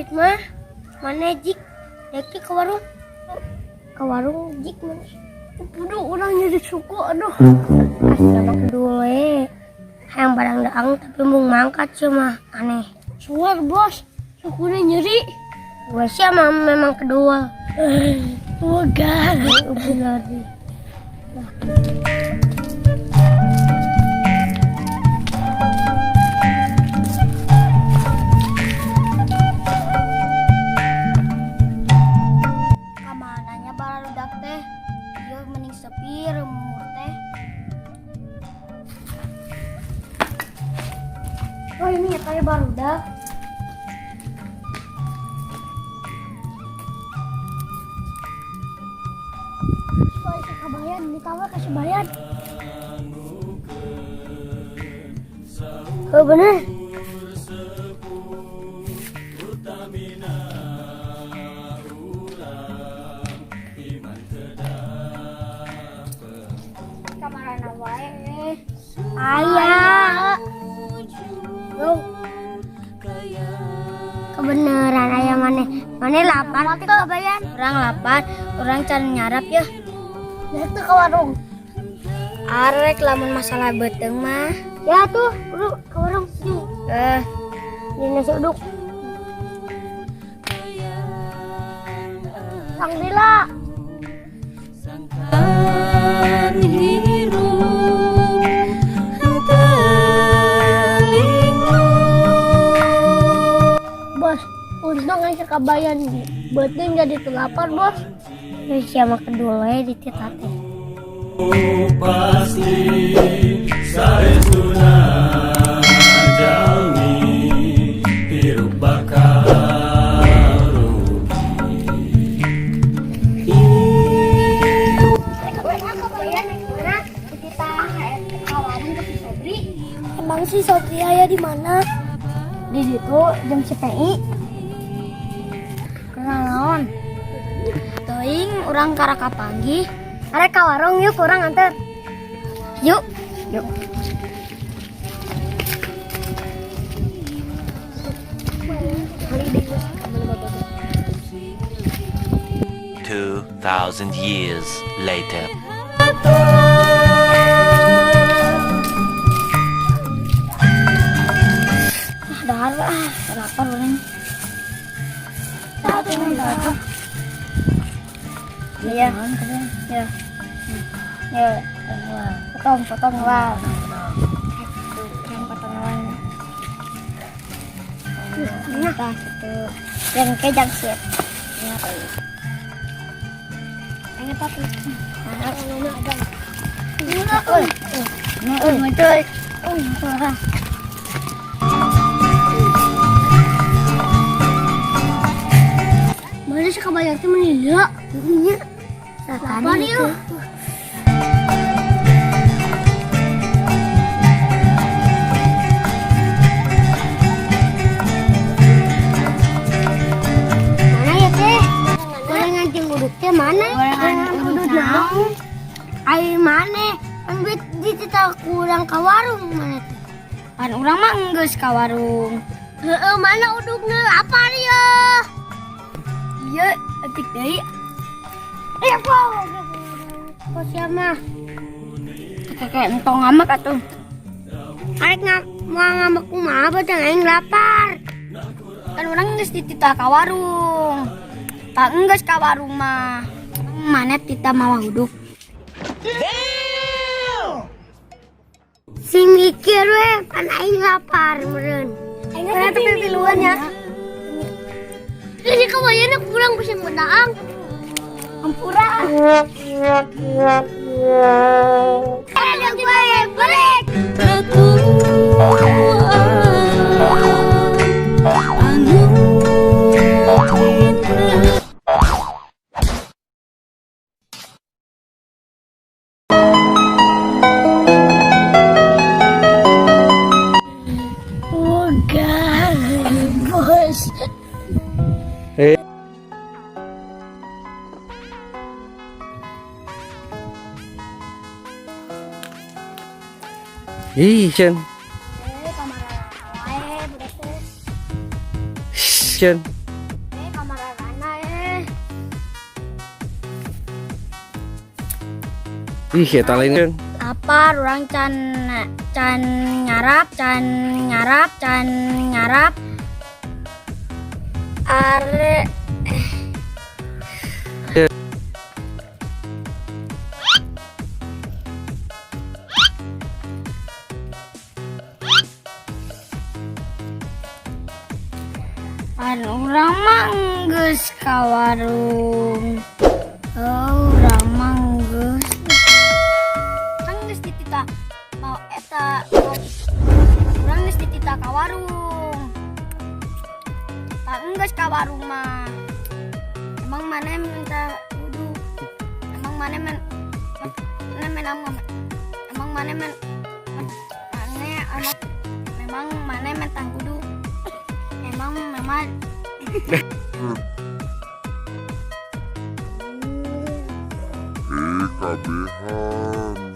Duit mah. Mana jik? Dek ke warung. Ke warung jik mana? Aduh, urang nyeri suku, aduh. Asa kedua we. Hayang barang daang tapi mau mangkat cuma aneh. Suar bos, sukuna nyeri. Gue sih emang memang kedua. Bukan, benar. Kamananya barudak teh? Ieu mending sepi remur teh. Oh, ini ya kayak barudak. Supaya kabayan, ditawar kasih bayan. Oh bener. Kamarana wae. Ayah. Loh. Kebenaran ayah mana? Mana lapar tuh kabayan? Urang lapar, urang can nyarap ya. Itu ke warung. Arek lamun masalah beuteung mah. Ya tuh, bro, ke warung. Eh, Ini nasi uduk. Sang Dila. Sangkan hirup henteu linglung. Bos, untung aja kabayan beuteung jadi telapar, bos. Siapa kedua di teh. Pasti saestuna jalmi hirup bakal rugi. Kabayan mana? Kita ka warung ke si Sobri. Emang si Sobri aya di mana? Di situ jam CPI. Kenal naon? Teuing urang karaka panggih. Arek ka warung yuk, urang anter. Yuk. Yuk. 2,000 years later. Ah, dahar ah, lapar urang. Satu, satu. Iya. Ya. Ya. Potong, potong lah. Yang potong lah. Nah, gitu. Yang kejang sih. Ya. Yang apa tuh? Nah, nah, betul. Oh, wah. Mana sih kabayan teh menila? Iya. Lapar yuk. Mana ya teh? Gorengan jeung uduk teh mana? Gorengan uduk naon? Ai mana? Kan duit dititah kurang ka warung mana teh? Pan urang mah enggeus ka warung. Heeh, mana udukna lapar ya? Iya, etik deui. Eh, apa? Kok siapa? Kayak entong ngambek atuh. Arek mau ngambek kumaha beuteung aing lapar. Kan urang geus dititah ka warung. Pak enggeus ka warung mah. Mana tita mawa uduk? Si mikir we, pan aing lapar meureun. Aing teh tapi piluan ya. Jadi kabayana kurang bisa menang. Ampura. Ada gue balik. Ratu anu cinta. Bukan, bos. Eh. Ih, Chen. Eh, kamar wae budak teh. Chen. Ih, eta lain. Lapar urang, can can nyarap, can nyarap, can nyarap. Are. Pan urang mah geus ka warung. Oh, urang mah geus. Urang geus dititah mau eta, urang geus dititah ka warung. Pan geus ka warung mah. Emang mana minta wudu? Emang mana men mana men emang mana men mana emang memang mana minta wudu? Emang memang. Eh, kabehan.